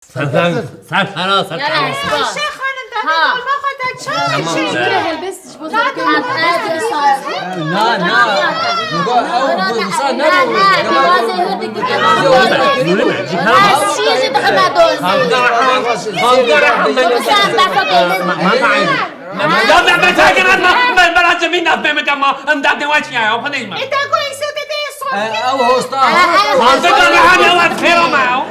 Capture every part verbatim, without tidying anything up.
Sen, sen, sen fena, sen fena. Ayşe Hanım, da Ha. Olma kadar çay Tamam, çek. sen- Helbest ji bo Na, zevkê tamam. min. Na, na. Nigo, ew bu, sen ne bu? Nuri mi? Ji Kavga rahan, kavga rahan, ben Ma, ma, ma, Ya, ben, ben, ben, ben, ben, ben, ben, ben, em derdê we çi ya, ya, xwedê ji me. E, te ku îsotê te son. E, ew hosta. Xandir rahan ya, we fêra me ya.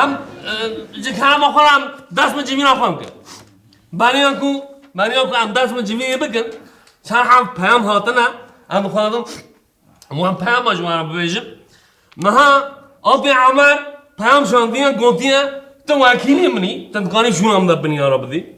Em, e, ji kerema xwe re em dest bi civîna xwe bikin. Beriya ku, beriya ku em dest bi civînê bikin, çar heb peyam hatine, em dixwazin wan peyama ji wan re bibêjim. Niha Apê Emer peyam şandiye, gotiye, tu wekîlê min î, tu dikarî şûna min de binyara bidî.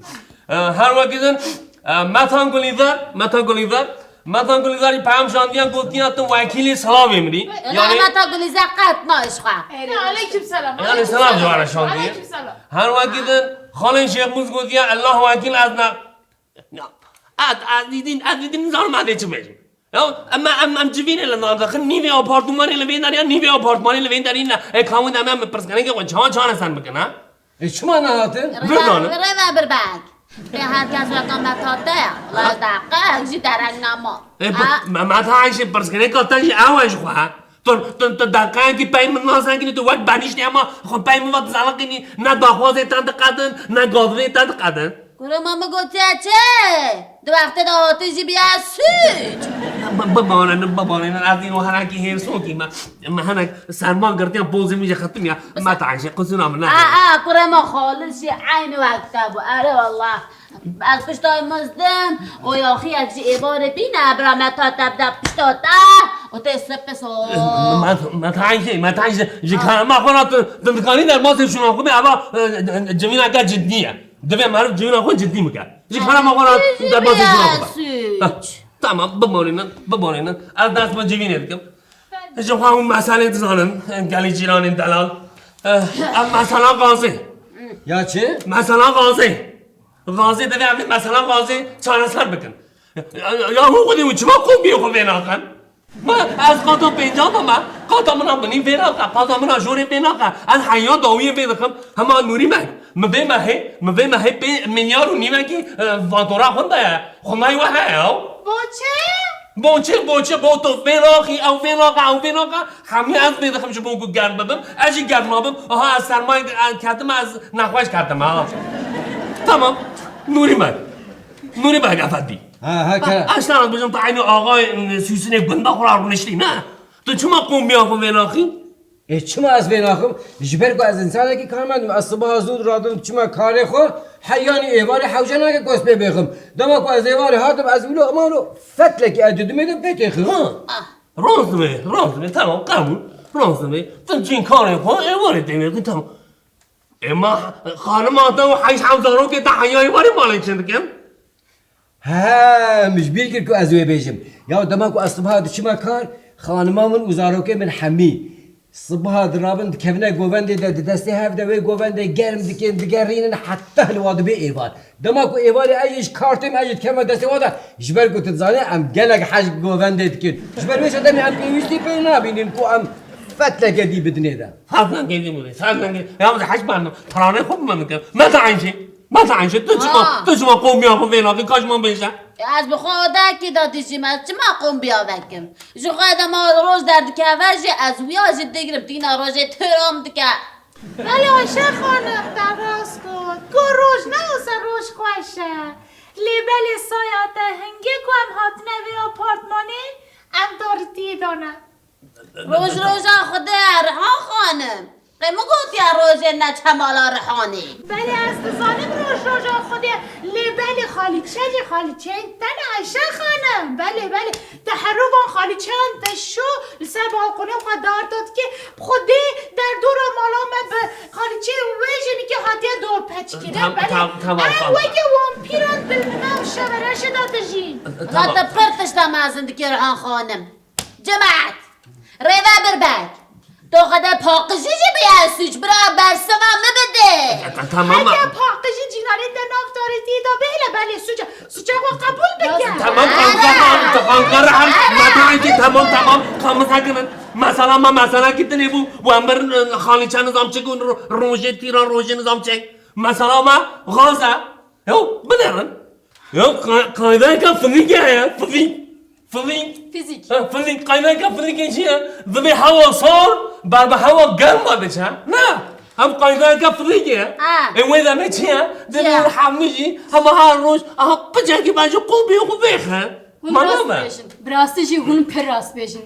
E, her wekî din, e, Metan Gulîzer, Metan Gulîzer, Metan Gulîzer jî peyam şandiye, gotiye, tu wekîlê silavê min î. Yanî Meta Gulîzer qet nayê ji xwe. Aleyküm selam. Yanî silav ji wan re şandiye. Aleyküm selam. Her wekî din, xalên Şêxmûs gotiye, Allah wekîl ez ne. Ya, ez, ez dîdîn, ez dîdîn nizanim ez ê çi bêjim. Ya, em, em, em civînê li nav dixin, nîvê apartmanê li vê derê ya, nîvê apartmanê li vê derê ne. E, ka hûn em, em pirsgirêkê xwe çawa çareser bikin, ha? E, çima nehatin? Bizanin. Rêve, rêve birbek. Tê her kes weka Meta te ya. Laj deqe, ew jî dereng nema. E, bi-, Ha? me, me ta Ayşe pirsgirêka te jî ew e ji xwe, ha? Tu, tu, tu deqeyekî pey min nas nekirî, tu wek benîştî hema xwe pey min ve tu zeliqînî, ne daxwazê te diqedin, ne gazivê te diqedin. Kurê ma min gotiye çi? Di wextê de hatî jî biya sûc. Bi-, bibarînin, bibarînin, ez îro hinekî hêrsokî me. Me hinek serma girtiye, pozê min jî xetim ya. Meta Ayşe, qisûra min neke. A, a, kurê ma xalis jî eynî wek te bû. Erê wallah. Ez pişta wî mizdim, o yaxiyek ji êvarê bîne, bira Meta te bide pişta te, û tê sipis o. Meta, Meta Ayşe, Meta Ayşe, ji kerema xwe re tu, tu dikarî derbasê şûna xwe bê, eva, e, e, civîneke cidî ye. Divê meriv civîna xwe cidî bike. Ji kerema xwe re derbasê şûna xwe be. Heh, tamam, biborînin, biborînin. Ez dest bi civînê dikim. Ji xwe hûn meselê dizanin, gelî cîranên delal. Eh, ev mesela gazê. Ya çi? Mesela gazê. Gazê divê em ê mesela gazê çareser bikin. Ya, ya hûn xwedî hûn çima kombiyê xwe vê nakin? Ma ez qata pênca de me, qata min a binî vê nake, qata min a jorê vê nake. Ez heya dawiyê vê dikim, hema Nûrî Beg. Min vê mehê, min vê mehê pê milyar û nîvekî, e, fatura xwe daye. Xwe nayê we heye ew? Boçe? Boçe, boçe, bo tu vê naxî, ew vê nake, ew vê nake. Hemî ez vê dixim ji bo ku germ bibim. Ez jî germ nabim. Aha, ez sermayê, e, ketim, ez nexweş ketim, ha. Tamam. Nûrî Beg. Nûrî Beg efendî. Ha, ha, kere. Ez sana dibêjim, tu eynî axayê, e, Sûsinê gunda xwe re rûniştî, ne? Tu çima kombiya xwe vê naxî? Ê, çima ez vê naxim? Ji ber ku ez însanekî karmend im. Ez sibaha zû diradim, diçime karê xwe, heyanî êvarê hewce nake ku ez pê bêxim. Dema ku ez êvarê hatim, ez wilo, hema wilo fetlekî ez didimê de pê têxim. Ha. Rast dibê, rast dibê, tamam, qebûl. Rast dibê. Tu çîn karê xwe, êvarê tê bêxî, tamam. Ê ma xanima te û heşt heb zarokê te heya êvarê malê çi dikin? He, min ji bîr kir ku ez wê bêjim. Ya dema ku ez sibaha diçime kar, xanima min û zarokê min hemî sibaha dirabin dikevine govendê de, di destê hev de wê govendê germ dikin, digerînin heta hilwa dibe êvar. Dema ku êvarê ez jî ji kar têm, ez jî dikevime destê wan de, ji ber ku tu dizanî em gelek hej govendê dikin. Ji ber wê jî demê em pêwîstî pê nabînin ku em fetleke dî bidinê de. Saz nengê dî bûrê, saz nengê. Ya min hej ben, piranê xwe bi min bikin. Me te eyn jî. Meta Ayşe, tu çima, Ha. tu çima qombiya xwe vê nakî, ka ji min bêje? Ez bi xwe odekî de dijîm, ez çima qombiya vekim? Ji xwe dema roj derdikeve jî ez wiya jî digrim, tîna rojê têram dike. Belê Ayşe xanim, te rast got. Ku roj ne wisa roj xweş e. Lê belê saya te hingê ku em hatine vê apartmanê, em daritiyê dane. Roj roja Xwedê ye, Rihan xanim. Qey min gotiye rojê neçe mala Rihanê. Belê ez dizanim roj roja Xwedê ye. Lê belê xalîçe jî xalîçeyên te ne Ayşe xanim. Belê, belê. Te herû van xalîçeyan te şo li ser balkonê xwe darda dikê. Bi Xwedê derdora mala me bi xalîçeyên wê jî nikê hatiye dorpêçkirin. Tam-, Belê. tam-, tamam, Em tamam. weke wampîran dilnime û şevereşê de dijîn. Tamam. Te pir tişta mezin dikê Rihan xanim. Cemaet! Rêve birbek! Tu xwedê paqijî jî bûye sûc, bira bersiva min bide! Ta-, tamam. Heke paqijî cînanê te nav tarîtiyê de bihêle belê sûc e. Sûca xwe qebûl bike. Tamam, tamam, tamam. Qanqara hem metaekî tamam tamam, qamisa kirin. Mesela me meselekî dinê bû, û em bir, e, xalîçe nizam çi û ro-, rojê tîran rojê nizam çi. Mesela me gaz e. Yo, binerin. Yo, qa-, qaydayeke fizîkê heye, fizîk. Fizîk. Fizîk. Ha, fizîk, qaydayeke fizîkê çi ye? Divê hewa sar, ber bi hewa germa diçe. Ne? Hem qaydayeke fizîkê ye. Ha. E, wê demê çi ye? Divê hûn hemû jî, hema her roj, aha, piçekî bence qopiyê xwe vêxin. Hûn rast dibêjin. Bi rastî jî hûn pir rast dibêjin.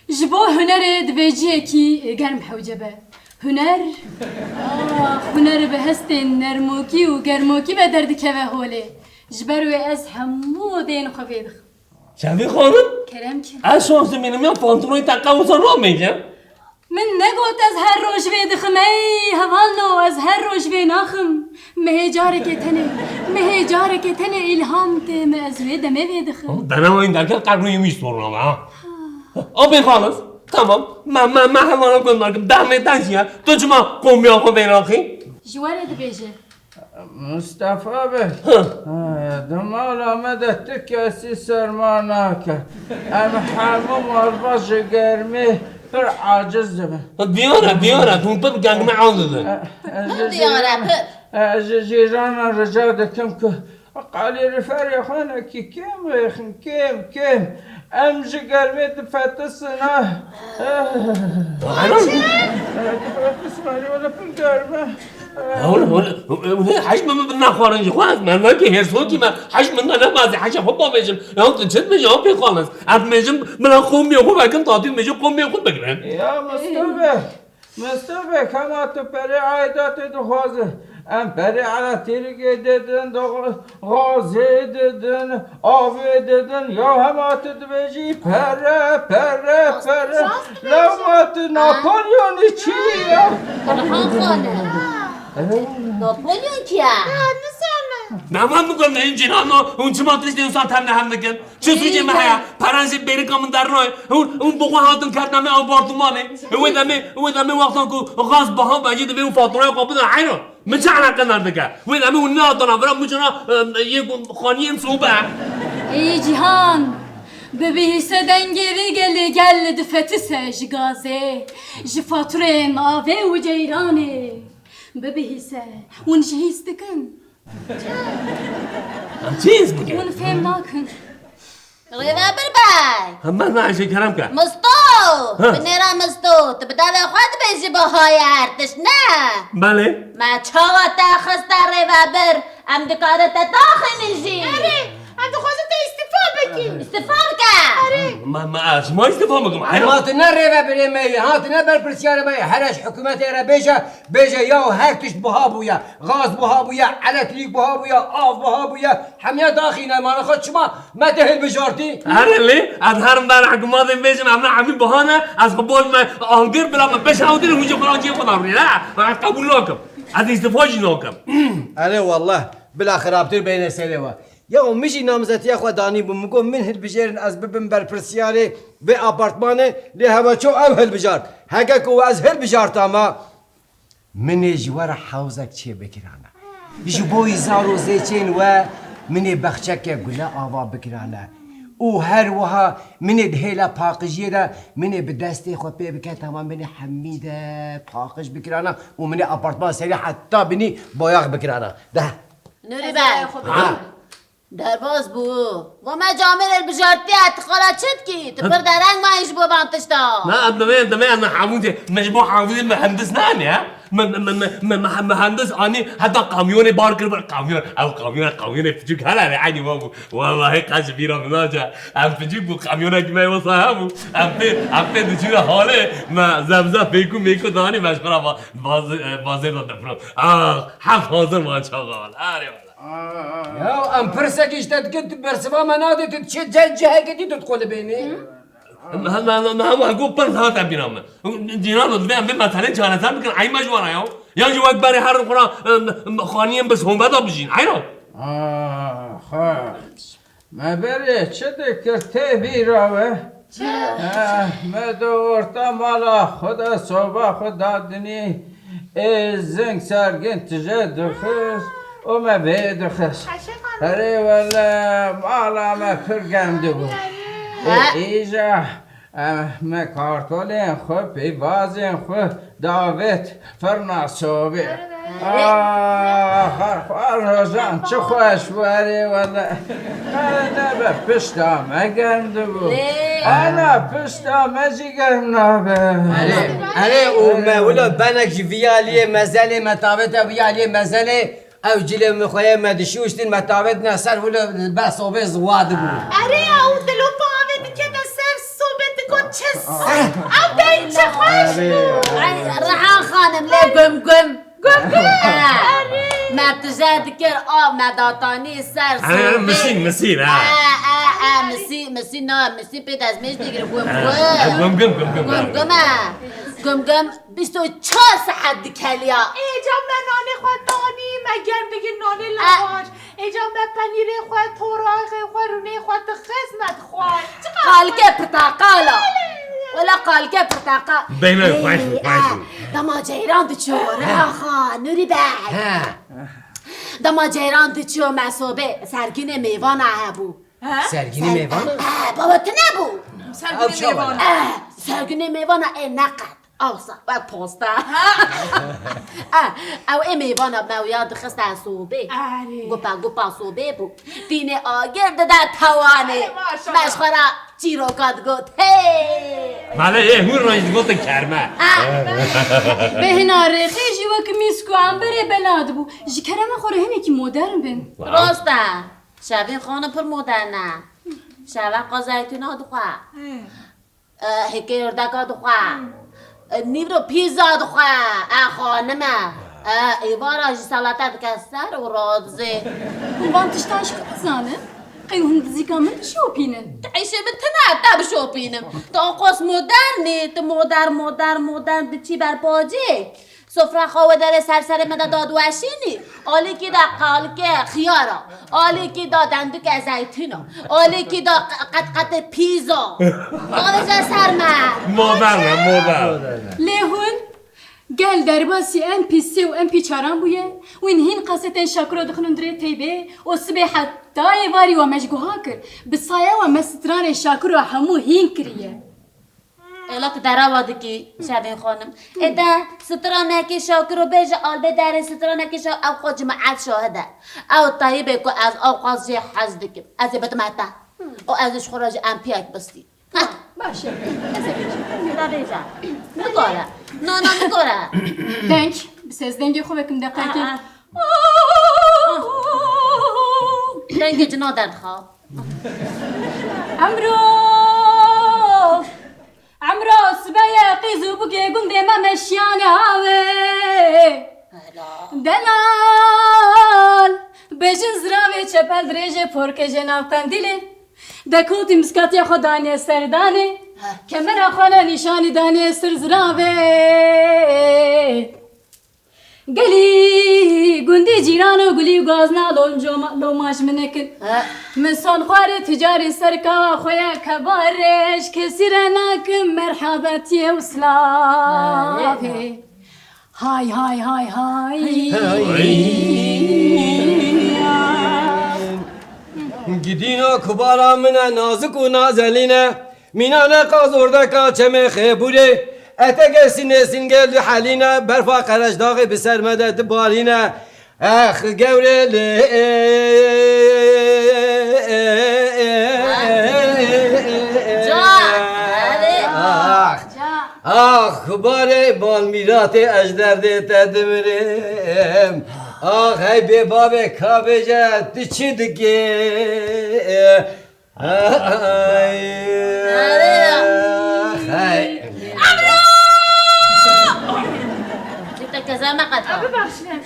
Ji bo hunerê divê cihekî germ hewce be. Huner, ah, huner bi hestên nermokî û germokî ve derdikeve holê. Ji ber wê ez hemû odeyên xwe vê dixim. Şevî xanim? Kerem ki. Ez şansê mînim ya pantolonê te qewsa namêje. Min negot ez her roj vê dixim, ey hevalno, ez her roj vê naxim. Mehê careke tenê, mehê careke tenê îlham tê min, ez wê demê vê dixim. Dene wayî derket qerrûyê wî sorna me ha. Apê xalis, tamam, me, me, me hevala gund nakim, dehmê te jî ye. Tu çima qombiya xwe vê naxî? Ji we re dibêje. Mistefa be. Hı. He, di mala me de tu kesî serma nake. Em hemû malbat ji germê pir aciz dibin. Diyar e, diyar e. Hûn pir germê aciz in. E, e, ji Diyar e, jîran, pir. E, ji jîranan rica dikim ku kalorîferê xwe nekî kêm vêxin, kêm, kêm. Em ji germê difetisin, ha. Ana. E, difetisin, wele pir germ e. Hûn, hûn, hûn, hûn hej min, min naxwarin ji xwe, ez mernakê hêrsokî me, hej min ne nebazê, heja xwe bavêjim. Ya tu çi dibêjî, apê xalis? Ez dibêjim, bila qomiyê xwe vekin, tatî dibêjî, qomiyê xwe bigirin. Ya Mistobe, Mistobe, hema tu perê aidatê dixwaze. Em perê elektrîkê didin, do-, gazê didin, avê didin, ya hema tu dibêjî pere, pere, pere. Lewma tu Napolyonî çi ya? Burhan Xanım. Napolyon kî ye? Nizane. Nava min got, ne cîrano, hûn çima tiştê wisa tevne hem dikin? Çi sûcê me heye? Peren jî bêrika min dernaye. Hûn, hûn bi xwe hatin ketine me apartmanê. Wê demê, wê demê wextan ku gaz biha be jî divê hûn faturaya xwe bidin heyran. Min çi eleqe nar dike? Wê demê hûn nehatana vira, min çira, e, yê xaniyên sobe. Ey Cîhan, bibihîse dengê vî gelê gel difetise ji gazê, ji fatureyên avê û ceyranê. Bibihîse, hûn jî hîs dikin? Em çi hîs bikin? Hûn fêm nakin. Rêvebir bey! Hema na Ayşe kerem ke. Misto! Ha. Binêra Misto, tu bi devê xwe dibêjî bihayê her tişt, ne? Belê. Me çawa te xiste rêvebir, em dikarin te taxînin jî. Erê, em dixwazin te îstifa bikin. Îstifa bike. Erê. Ma, ma, ez ma îstifa bikim, heyran. Ma tu ne rêvebirê me yî, ha, tu ne berpirsiyarê me yî. Here ji hikûmetê re bêje, bêje ya her tişt buha bûye. Gaz buha bûye, elektrîk buha bûye, av buha bûye. Hemiya daxîne, ma nexwe çima me te hilbijartî? Erê lê, ez herim ber hikûmetê bêjim, em ne hemî buha ne, ez xwe bol me angir bila me beş hewtir hûn jî xwe cihê xwe darûnê, ne? Ez qebûl nakim. Ez îstifa jî nakim. Erê wallah, bila xirabtir bêne serê we. Ya min jî namzetiya xwe danîbû, min got, min hilbijêrin ez bibim berpirsiyarê vê apartmanê, lê heveço ew hilbijart. Heke ku ez hilbijartama, min ê ji we re hewzek çê bikirana. Ji bo zar û zêçên we min ê bexçeke gule ava bikirana. Û her wiha min ê di hêla paqijiyê de min ê bi destê xwe pê biketama, min ê hemî de paqij bikirana û min ê apartman serî heta binî boyax bikirana. De. Nurî be. Ha. Derbas bû. Va me camêr hilbijartiye, tu xala çi dikî? Tu pir dereng mayî ji bo van tişta. Na, em divê, em divê, em hemû dê, me ji bo hemû dê mihendis nane, ha? Me, me, me, me, me, mihendis anî heta kamyonê bar kir, bir kamyon, ew kamyon, kamyonê piçûk hele ne, eynî wan bû. Wallahî qet ji bîra min naçe. Em piçûk bû, kamyonekî me wisa hebû. Em pê, em pê diçûne halê, me zebze fêkû mêkû danî, me ji xwe re va-, vaz-, e, vazêr de difro. Ah, heft hazir van çaxal. Arê wala. Ya em pirsekî ji te dikin, tu bersiva me nadê, tu diçê cel cihekê dî tu dixwe dibênî. Me, me, me, me hema got pirs hate bîra min. Cîrano, divê em vê meselê çareser bikin, ey me ji we re ya. Yan jî wek berê herin xwe re, em, em, xaniyên bi sohbeta bijîn, eyro? Axa. Me berê çi dikir tê bîra we? Çi? Eh, me di orta mala xwe de soba xwe dadinî, ê zing sergin tije dixist û me vê dixist. Herê wele mala me pir gem dibû. Ê, îja, e, me kartolên xwe, pîvazên xwe davêt firna sobê. Ax, ax, ax, rojan çi xweş werê wele. Nebe pişta me germ dibû. Ana pişta me jî germ nabe. Erê, erê û me wilo benek ji vî aliyê mezelê, me tavête vî aliyê mezelê. Ew cilê min xwe yê me dişûştin, me tavêtine ser wilo li ber sobê ziwa dibû. Erê, ew dil û bavê dikete ser sobê, digot çi s-, ew deng çi xweş bû. Ay, Rehan xanim, lê gum gum. Gum gum. Ha. Erê. Me tije dikir, av me datanî ser sobê. Erê, misîn, misîn, ha. E, e, e, misîn, misîn, na, misîn pê dezmêj digire, gum gum. Gum gum, gum gum. Gum gum, e. Gum gum. Bîst û çar saet dikeliya. Êca me nanê xwe tanî, me germ digir nanê lavaj. Êca me penîrê xwe, toraxê xwe, rûnê xwe dixist, me dixwar. Çiqas qalike pirteqal a. Wela qalike pirteqal. Beyne, xweş bû, xweş bû. Dema ceyran diçû, Reha xan, Nûrî Bey. He. Dema ceyran diçû, me sobê sergînê mêvana hebû. He? Sergînê mêvana? He, baba tu nebû. Sergînê mêvana. He, sergînê mêvana ê neqet. Awsa, wek posta. Ha. Ah, ew ê mêvana me wiya dixiste sobê. Erê. Gupa, gupa sobê bû. Tînê agir dide tewanê. Erê, maşallah. Me ji xwe re çîroka digot. Hey! Mele ê hûn re jî digotin kerme. Ah. Bêhna rêxê jî wek mîsk û emberê bela dibû. Ji kerema xwe re hinekî modern bin. Wow. Rast e. Şevîn xanim pir modern e. Şeveqa zeytûna dixwe. He. E, hêkê hirdeka dixwe. E, nîvro pîza dixwe. E, xanim e. E, êvara jî selate dike ser û radizê. Hûn van tiştan ji ku dizanin? Qey hûn dizîka min dişopînin? Di îşê min tune te bişopînim. Tu aqas modern î, tu modern, modern, modern diçî ber bacê. Sofra xwe wê derê ser serê me de dadweşînî. Alîkî de qalike xiyara. Alîkî de dendike zeytîna. Alîkî de qe-, qetqetê pîza. Davêje ser me. Modern e, modern. Lê hûn gel derbasî M P sê û M P çaran bûye. Wîn hîn kasetên Şakiro dixin hundirê teybê û sibê heta êvarî we me ji guha kir. Bi saya we me stranê Şakiro hemû hîn kiriye. Êla tu derewa dikî, Şevîn xanim. Ê de stranekê Şakiro bêje, albê derê stranekê Şa-, ew xwe cimaet şahid e. Ew teyibê ku ez ewqas jê hez dikim. Ez ê bidime te. Û ez ê ji xwe re jî M P ek bistî. Heh. Baş e. Ez ê bêjim. Da bêje. Nikare. Na, na, nikare. Deng. Bi ses dengê xwe vekim deqekê. Aa, aa. Dengê cina derdixa. Emro, emro sibeye qîz û bûkê gundê me meşiyane avê. Hela. Delal, bêjin ziravê çepel dirêjê porkê jê nav qendîlê. Dekotî miskatiya xwe daniye ser danê. Heh. Kemera xwe ne nîşanî daniye ser ziravê. Gelî gundî cîran û gulî û gazna lomcoma-, loma ji min nekin. He. Min son xwarê ticarê ser kawa xwe ye kebarê ji kesî re nakim merhebetiyê û silavê. He. Hay, hay, hay, hay. Hay. Gidîna kubara min e nazik û nazelîn e. Mîna ne qaz ordeka çemê xêbûrê, etege sînê sîngê li helîne, berfa Qereçdaxê bi ser me de dibarîne. Ex gewrê lê. Ca, erê. Ax. Ca. Ax, barê bal mîratê ez derdê te dimirim. Ax, hey bê bavê ka bêje, tu çi dikê? Ay. Erê ya. Ay. Emro! Çi te keze me qet ha. Bibexşîne.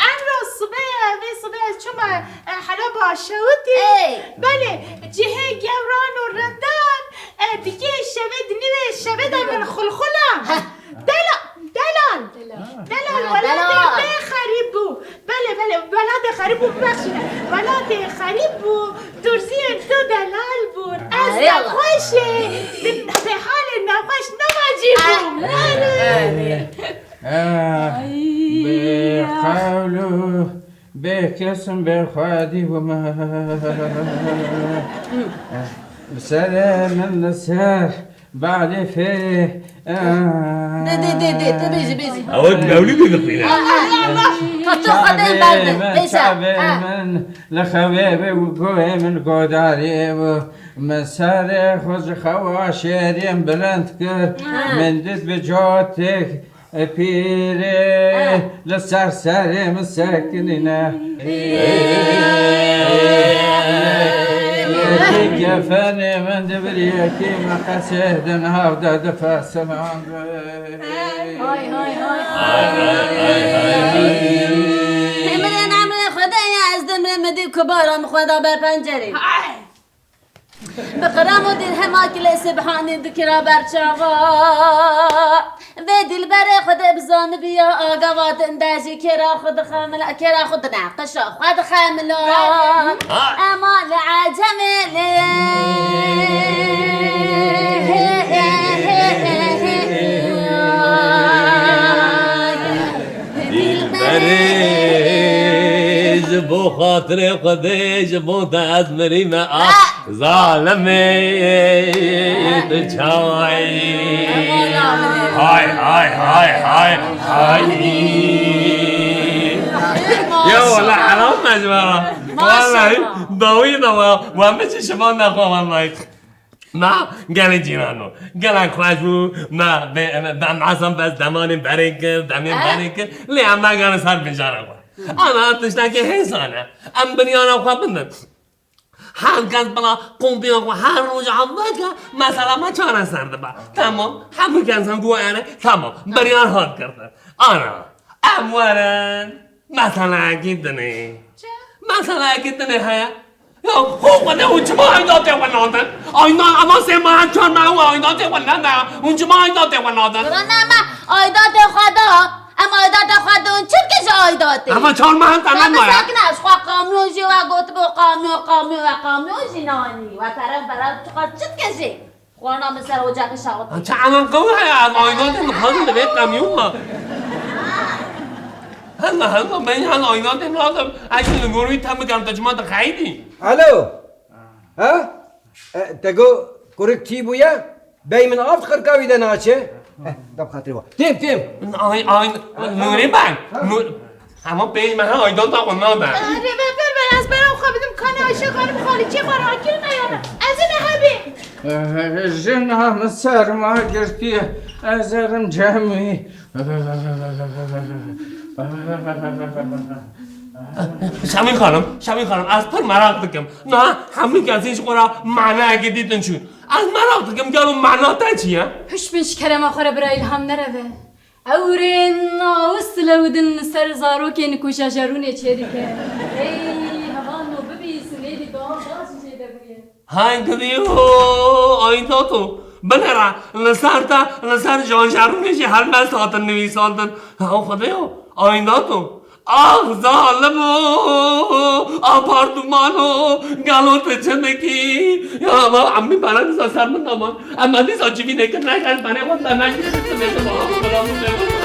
Emro sibe ye, vê sibe ez çûme, e, helaba şewitî. Ey. Belê, cihê gewran û rindan, e, dikê şevê di nîvê şevê de min xulxula. Heh. Dela-, delal. Delal. Delal, ha, welatê delal. Me xerîb bû. Belê, belê, welatê xerîb bû, bibexşîne. Welatê xerîb bû, durziyên tu delal bûn. Ez, ay, nexweşê, di, di halê nexweş nema cî bûm. Ay. Belê. Eh, ay, bê ah. Qewl û bê kesim bê xwedî bûme. Serê min li ser balê fê. Dê, dê, dê, dê, tu bêjî, bêjî. Ew mewlidê dixwîne. Ka tu Xwedê berde, bêjî. Çavê min li xewê bû, guhê min godarê bû. Min serê xwe ji xewa şêrên bilind kir. Min dît bi cotêk pîrê li ser serê min sekinîne. Yekî kefenê min dibir, yekî min qesê di nav de difesiland. Hay, hay, hay. Min emrê Xwedê ye, ez dimrim, min dî kubara min xwe da ber pencerê. Bi qram û dirhema kilê Sibhanî dikira ber çava. Vê dilberê Xwedê bizanibiya agava din de jî kêra xwe dixemila, kêra xwe dineqişa xwe dixemila. Ha. Ema li Ecemê lê. Dilberê, ji bo xatirê Xwedê, ji bo te ez mirîme, ah, zalimê, tu çawayî. Hay, hay, hay, hay, hay. Ya wala heram me ji we re. Maşallah. Wallahî, dawî de we, we min jî şivan nexwe wallahî. Me gelê cîrano, gelek xweş bû, me bê, em, em, em, em bes demanên berê kir, demên berê kir, lê em negarin ser binjara xwe. Ana tiştekê hêsan e, em biryara xwe bidin. Her kes bila kompîya xwe her roj ev veke, mesela me çareser dibe. Tamam, hemû kes em got ere, tamam, biryar hat kirdin. Ana, em werin, meseleyekî dinê. Çi? Meseleyekî dinê heye. Ya, ho, xwedê hûn çima aydatê xwe nadin? Ayna, ema sê meh, çar meh û aydatê xwe neda. Hûn çima aydatê xwe nadin? Bira ne me aydatê xwe da. Em aydatê xwe da, hûn çi dikin ji aydatê? Ema çar meh te nemaye. Sakine, ez xwe kamyon jî we gotibû, kamyon, kamyon, we kamyon jî nanî. We pere, pere, tu xwe çi dikin jî? Xwarina min ser ocakê şaxit. Çi enan qewî heye, ez aydatê mixazin divê qemyon me. Hela, hela, ben yan aydatê nadim. Ez li gor wî te bikem, te çima dixeyidî? Alo. Ha? E, te got kurik tî bûye? Bey min av xirka wî de naçe. Eh, dab xatirê wa. Têm, têm. Ay, ay, Nûrî ben. Nûr-, Hema pênc mehe aydata xwe nade. Rêveber be, ez bera xwe bidim kanê Ayşe Xanim Xalîçê xwe rakirine ya ne. Ez ê nehebê. Jina min serma girtiye, ez erim cemî. Şemîn Xanim, Şemîn Xanim, ez pir meraq dikim. Niha hemû kesên ji xwe re maneyekê dîtin çûn. Ez meraq dikim, gelo mana te çi ye? Hişk bin ji kerema xwe re bira Îlham nereve. Ewrên awis lewidin li ser zarokên ku jejerûnê çêdike. Ey, hevalno bibîs, nêdî dawam baş jê de bûye. Hay gidî ho, aydato. Binêre, li ser te, li ser jejerûnê jî helbest hatin nivîsandin. Ha, Xwedê yo, aydato. Ah, zalimo, apartmano, gelo tu çi dikî? Ya, ama em bî bana dîsa ser min daman. Em dîsa civînê kir, ne, gel bana, wenda, ne, gel, tu bêje, bana, bana, bana.